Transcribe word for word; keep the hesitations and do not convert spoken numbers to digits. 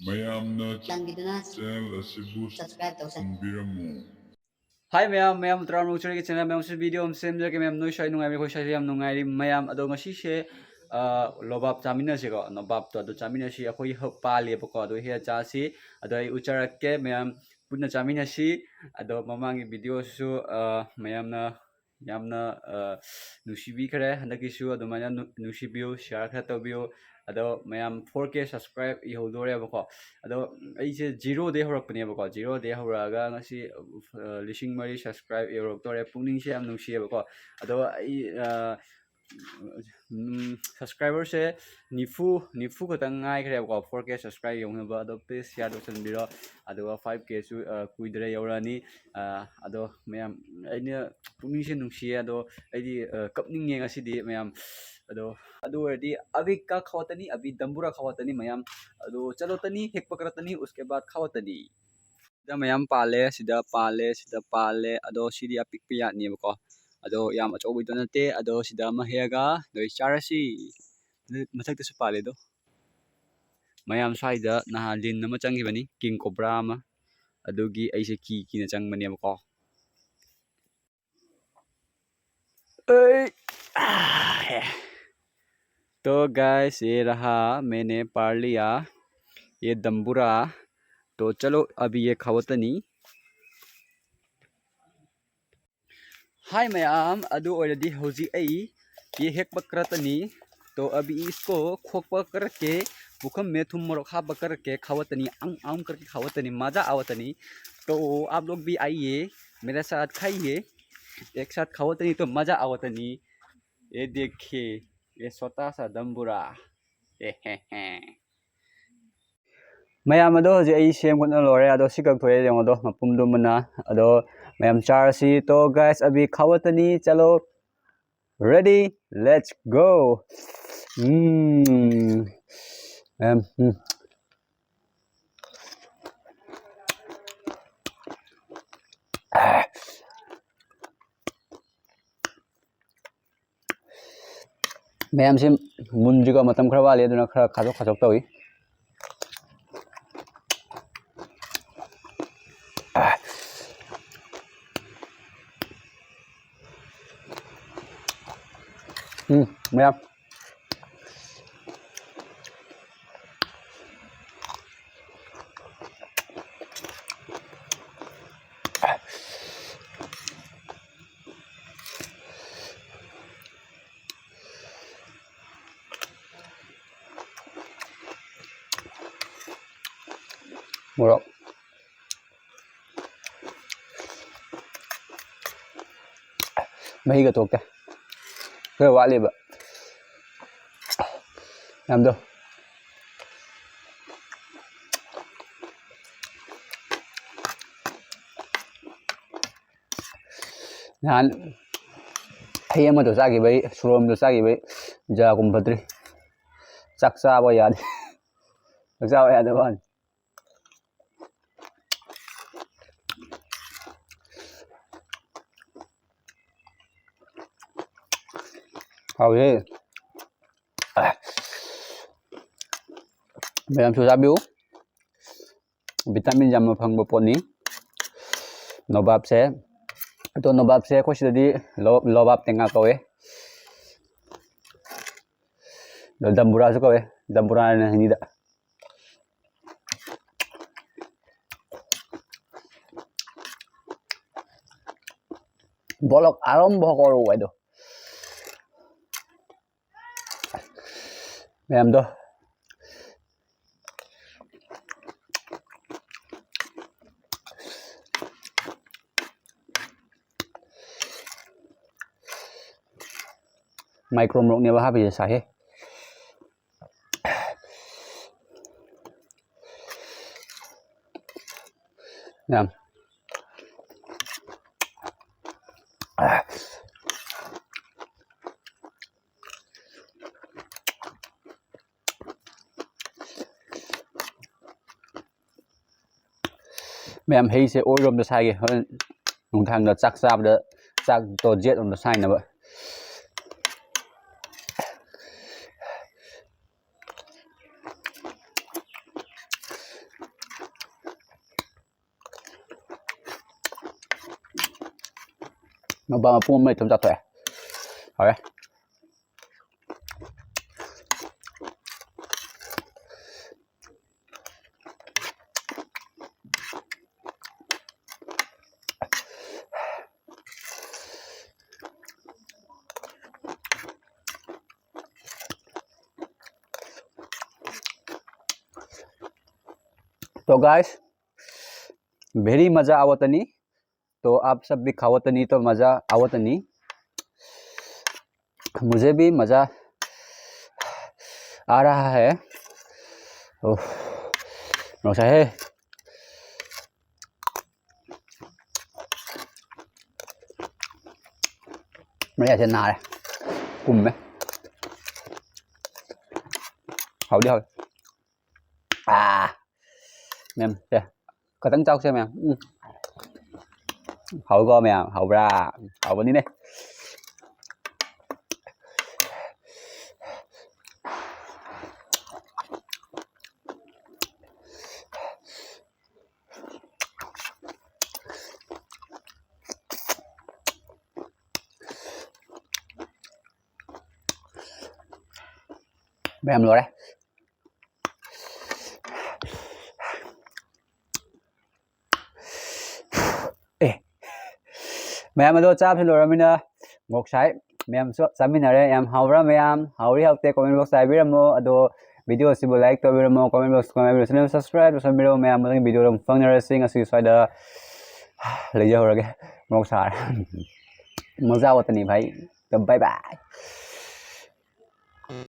ꯃꯌꯥꯝꯅ ꯆꯥꯟꯕꯤꯗꯨꯅ channel ꯑꯁꯤꯕꯨ subscribe ꯇꯧꯁꯟꯕꯤꯔꯝꯃꯨ꯫ Hi ꯃꯌꯥꯝ, ꯃꯌꯥꯝ ꯇꯔꯥꯝꯅ ꯑꯣꯛꯆꯔꯒꯦ꯫ Channel ꯃꯌꯥꯝꯁꯨ video ꯑꯃ ꯁꯦꯝꯖꯔꯒꯦ ꯃꯌꯥꯝ꯫ ꯅꯣꯏ ꯁ꯭ꯋꯥꯏ ꯅꯨꯡꯉꯥꯏꯕꯤꯔꯤ, ꯑꯩꯈꯣꯏ ꯁ꯭ꯋꯥꯏꯁꯨ ꯌꯥꯝ ꯅꯨꯡꯉꯥꯏꯔꯤ ꯃꯌꯥꯝ꯫ ꯑꯗꯣ ꯉꯁꯤꯁꯦ, ꯑ, ꯂꯣꯕꯥꯞ ꯆꯥꯃꯤꯟꯅꯁꯤꯀꯣ, ꯂꯣꯕꯥꯞꯇꯣ ꯑꯗꯨ ꯆꯥꯃꯤꯟꯅꯁꯤ꯫ ꯑꯩꯈꯣꯏꯒꯤ ꯍꯧ-, ꯄꯥꯜꯂꯦꯕꯀꯣ, ꯑꯗꯣ ꯍꯦꯛꯑ ꯆꯥꯁꯤ꯫ ꯑꯗꯣ ꯑꯩ ꯎꯠꯆꯔꯛꯀꯦ ꯃꯌꯥꯝ, ꯄꯨꯟꯅ ꯆꯥꯃꯤꯟꯅꯁꯤ꯫ ꯑꯗꯣ ꯃꯃꯥꯡꯒꯤ videoꯁꯨ, ꯑ, ꯃꯌꯥꯝꯅ ꯌꯥꯝꯅ, ꯑ, ꯅꯨꯡꯁꯤꯕꯤꯈ꯭ꯔꯦ꯫ ꯍꯟꯗꯛꯀꯤꯁꯨ ꯑꯗꯨꯃꯥꯏꯅ ꯅꯨ-, ꯅꯨꯡꯁꯤꯕꯤꯌꯨ, share ꯈꯔ ꯇꯧꯕꯤꯌꯨ꯫ ꯑꯗꯣ ꯃꯌꯥꯝ four K subscribe ꯌꯧꯗꯣꯔꯦꯕꯀꯣ꯫ ꯑꯗꯣ ꯑꯩꯁꯦ zeroꯗꯩ ꯍꯧꯔꯛꯄꯅꯦꯕꯀꯣ, zeroꯗꯩ ꯍꯧꯔꯛꯑꯒ ꯉꯁꯤ, ꯑ, ꯂꯤꯁꯤꯡ ꯃꯔꯤ subscribe ꯌꯧꯔꯛꯇꯣꯔꯦ꯫ ꯄꯨꯛꯅꯤꯡꯁꯦ ꯌꯥꯝ ꯅꯨꯡꯁꯤꯌꯦꯕꯀꯣ꯫ ꯑꯗꯣ ꯑꯩ, ꯑ, ꯎꯝ, subscriberꯁꯦ ꯅꯤꯐꯨ, ꯅꯤꯐꯨ ꯈꯛꯇꯪ ꯉꯥꯏꯈ꯭ꯔꯦꯕꯀꯣ, four K subscribe ꯌꯧꯅꯕ꯫ ꯑꯗꯣ please share ꯇꯧꯁꯟꯕꯤꯔꯣ꯫ ꯑꯗꯨꯒ five Kꯁꯨ, ꯑ, ꯀꯨꯏꯗ꯭ꯔꯦ ꯌꯧꯔꯛꯑꯅꯤ꯫ ꯑ, ꯑꯗꯣ ꯃꯌꯥꯝ, ꯑꯩꯅ ꯄꯨꯛꯅꯤꯡꯁꯦ ꯅꯨꯡꯁꯤꯌꯦ꯫ ꯑꯗꯣ ꯑꯩꯗꯤ, ꯑ, ꯀꯞꯅꯤꯡꯉꯦ ꯉꯁꯤꯗꯤ ꯃꯌꯥꯝ꯫ ꯑꯗꯣ ꯑꯗꯨ ꯑꯣꯏꯔꯗꯤ ꯑꯕꯤ ꯀꯥ ꯈꯥꯋꯥꯇꯅꯤ, ꯑꯕꯤ ꯗꯝꯕꯨꯔꯥ ꯈꯥꯋꯥꯇꯅꯤ ꯃꯌꯥꯝ꯫ ꯑꯗꯣ ꯆꯠꯂꯣꯇꯅꯤ, ꯍꯦꯛꯄ ꯀꯔꯇꯅꯤ, ꯎꯁꯀꯦ ꯕꯥꯗ ꯈꯥꯋꯥꯇꯅꯤ꯫ ꯁꯤꯗ ꯃꯌꯥꯝ ꯄꯥꯜꯂꯦ, ꯁꯤꯗ ꯄꯥꯜꯂꯦ, ꯁꯤꯗ ꯄꯥꯜꯂꯦ꯫ ꯑꯗꯣ ꯁꯤꯗꯤ ꯑꯄꯤꯛꯄ ꯌꯥꯠꯅꯦꯕꯀꯣ꯫ ꯑꯗꯣ ꯌꯥꯝ ꯑꯆꯧꯕꯗꯣ ꯅꯠꯇꯦ꯫ ꯑꯗꯣ ꯁꯤꯗ ꯑꯃ ꯍꯦꯛꯑꯒ ꯂꯣꯏ ꯆꯥꯔꯁꯤ꯫ ꯃꯊꯛꯇꯁꯨ ꯄꯥꯜꯂꯦ ꯑꯗꯣ꯫ ꯃꯌꯥꯝ ꯁ꯭ꯋꯥꯏꯗ ꯅꯍꯥꯟ ꯂꯤꯟ ꯑꯃ ꯆꯪꯈꯤꯕꯅꯤ, king cobra ꯑꯃ꯫ ꯑꯗꯨꯒꯤ ꯑꯩꯁꯦ ꯀꯤ ꯀꯤꯅ ꯆꯪꯕꯅꯦꯕꯀꯣ꯫ ꯑꯩ, ꯑꯥ, ꯍꯦ꯫ तो guys, ये रहा, मैंने पार लिया ये दम्बुरा। तो चलो, अभी ये खावतनी। Hi ꯃꯌꯥꯝ, ꯑꯗꯨ ꯑꯣꯏꯔꯗꯤ ꯍꯧꯖꯤꯛ ꯑꯩ ये हेक पकड़तनी। तो अभी इसको खोक पकड़ के, भूकंप में थुम मोरो खा पकड़ के खावतनी, आम आम करके खावतनी, मजा आवतनी। तो आप लोग भी आइए, मेरे साथ खाइए, एक साथ खावतनी तो मजा आवतनी। ये देखिए, ये छोटा सा दम्बुरा। ꯃꯌꯥꯝ ꯑꯗꯣ ꯍꯧꯖꯤꯛ ꯑꯩ ꯁꯦꯝ ꯈꯣꯠꯅ ꯂꯣꯏꯔꯦ꯫ ꯑꯗꯣ ꯁꯤ ꯀꯛꯊꯣꯛꯑꯦ ꯌꯦꯡꯉꯣ ꯑꯗꯣ, ꯃꯄꯨꯝꯗꯨꯃꯅ꯫ ꯑꯗꯣ ꯃꯌꯥꯝ ꯆꯥꯔꯁꯤ꯫ तो guys, अभी खावतनी, चलो, ready, let's go. ꯎꯝ, ꯃꯌꯥꯝ, ꯎꯝ꯫ ꯃꯌꯥꯝꯁꯦ ꯃꯨꯟꯗ꯭ꯔꯤꯀꯣ, ꯃꯇꯝ ꯈꯔ ꯋꯥꯠꯂꯤ, ꯑꯗꯨꯅ ꯈꯔ ꯈꯥꯗꯣꯛ ꯈꯥꯗꯣꯛ ꯇꯧꯏ꯫ ꯃꯌꯥꯝ꯫ ꯃꯣꯔꯣꯛ꯫ ꯃꯍꯤꯒ ꯊꯣꯛꯇꯦ꯫ ꯈꯔ ꯋꯥꯠꯂꯤꯕ꯫ ꯌꯥꯝꯗꯣ꯫ ꯅꯍꯥꯟ ꯍꯩ ꯑꯃꯗꯣ ꯆꯥꯈꯤꯕꯩ, ꯁꯨꯔꯣꯝꯗꯣ ꯆꯥꯈꯤꯕꯩ ꯖꯥ ꯀꯨꯝ ꯐꯠꯇ꯭ꯔꯤ꯫ ꯆꯥꯛ ꯆꯥꯕ ꯌꯥꯗꯦ꯫ ꯆꯥꯛ ꯆꯥꯕ ꯌꯥꯗꯕ ꯋꯥꯅꯤ꯫ ꯍꯥꯎꯋꯦ꯫ ꯃꯌꯥꯝꯁꯨ ꯆꯥꯕꯤꯌꯨ꯫ ꯚꯤꯇꯥꯃꯤꯟ ꯌꯥꯝꯅ ꯐꯪꯕ ꯄꯣꯠꯅꯤ ꯅꯣꯕꯥꯞꯁꯦ꯫ ꯑꯗꯣ ꯅꯣꯕꯥꯞꯁꯦ ꯑꯩꯈꯣꯏ ꯁꯤꯗꯗꯤ ꯂꯣ-, ꯂꯣꯕꯥꯞ ꯇꯦꯡꯉꯥ ꯀꯧꯋꯦ꯫ ꯑꯗꯣ ꯗꯝꯕꯨꯔꯥꯁꯨ ꯀꯧꯋꯦ꯫ ꯗꯝꯕꯨꯔꯥꯅ ꯍꯤꯟꯗꯤꯗ꯫ ꯕꯣꯂꯣꯛ ꯑꯥꯔꯝꯚ ꯀꯧꯔꯣ ꯍꯥꯏꯗꯣ꯫ ꯃꯌꯥꯝꯗꯣ꯫ ꯃꯥꯏꯀ꯭ꯔꯣ ꯃꯣꯔꯣꯛꯅꯦꯕ ꯍꯥꯞꯄꯤꯁꯦ, ꯁꯥꯏꯍꯦ꯫ ꯌꯥꯝ꯫ ꯃꯌꯥꯝ ꯍꯩꯁꯦ ꯑꯣꯏꯔꯣꯝꯗ ꯁꯥꯏꯒꯦ, ꯍꯣꯔꯦꯟ ꯅꯨꯡꯗꯥꯡꯗ ꯆꯥꯛ ꯆꯥꯕꯗ ꯆꯥꯛꯇꯣ ꯖꯦꯠ ꯔꯣꯝꯗ ꯁꯥꯏꯅꯕ꯫ ꯅꯣꯕꯥꯞ ꯃꯄꯨꯝ ꯑꯃ ꯏꯊꯟ ꯆꯥꯊꯣꯛꯑꯦ꯫ ꯍꯥꯎꯔꯦ꯫ तो गाइस, वेरी मजा आवतनी। तो आप सब भी खावतनी तो मजा आवतनी। मुझे भी मजा आ रहा है। ओह, नौसा है। ꯃꯌꯥꯏꯁꯦ ꯅꯥꯔꯦ꯫ ꯄꯨꯝꯃꯦ꯫ ꯍꯥꯎꯗꯤ ꯍꯥꯎꯋꯦ꯫ ꯑꯥ꯫ ꯃꯌꯥꯝ, ꯁꯦ꯫ ꯈꯇꯪ ꯆꯥꯎꯁꯦ, ꯃꯌꯥꯝ꯫ ꯎꯝ꯫ ꯍꯥꯎꯕ꯭ꯔꯣ, ꯃꯌꯥꯝ? ꯍꯥꯎꯕ꯭ꯔꯥ? ꯍꯥꯎꯕꯅꯤꯅꯦ꯫ ꯃꯌꯥꯝ ꯂꯣꯏꯔꯦ꯫ ꯑꯦ, ꯃꯌꯥꯝ ꯑꯗꯣ ꯆꯥꯕꯁꯨ ꯂꯣꯏꯔꯃꯤꯅ ꯃꯣꯔꯣꯛ ꯁꯥꯏ꯫ ꯃꯌꯥꯝꯁꯨ ꯆꯥꯃꯤꯟꯅꯔꯦ꯫ ꯌꯥꯝ ꯍꯥꯎꯕ꯭ꯔꯥ ꯃꯌꯥꯝ? ꯍꯥꯎꯔꯤ ꯍꯥꯎꯇꯦ comment box ꯇ ꯍꯥꯏꯕꯤꯔꯝꯃꯣ꯫ ꯑꯗꯣ video ꯑꯁꯤꯕꯨ like ꯇꯧꯕꯤꯔꯝꯃꯣ, comment box, comment box, channel subscribe ꯇꯧꯁꯟꯕꯤꯔꯝꯃꯣ꯫ ꯃꯌꯥꯝ ꯃꯊꯪ video ꯗ ꯑꯃꯨꯛ ꯐꯪꯅꯔꯁꯤ꯫ ꯉꯁꯤ ꯁ꯭ꯋꯥꯏꯗ ꯂꯩꯖꯍꯧꯔꯒꯦ꯫ ꯃꯣꯔꯣꯛ ꯁꯥꯔꯦ꯫ ꯃꯖꯥ ꯋꯥꯇꯅꯤ ꯚꯥꯏ꯫ Bye bye꯫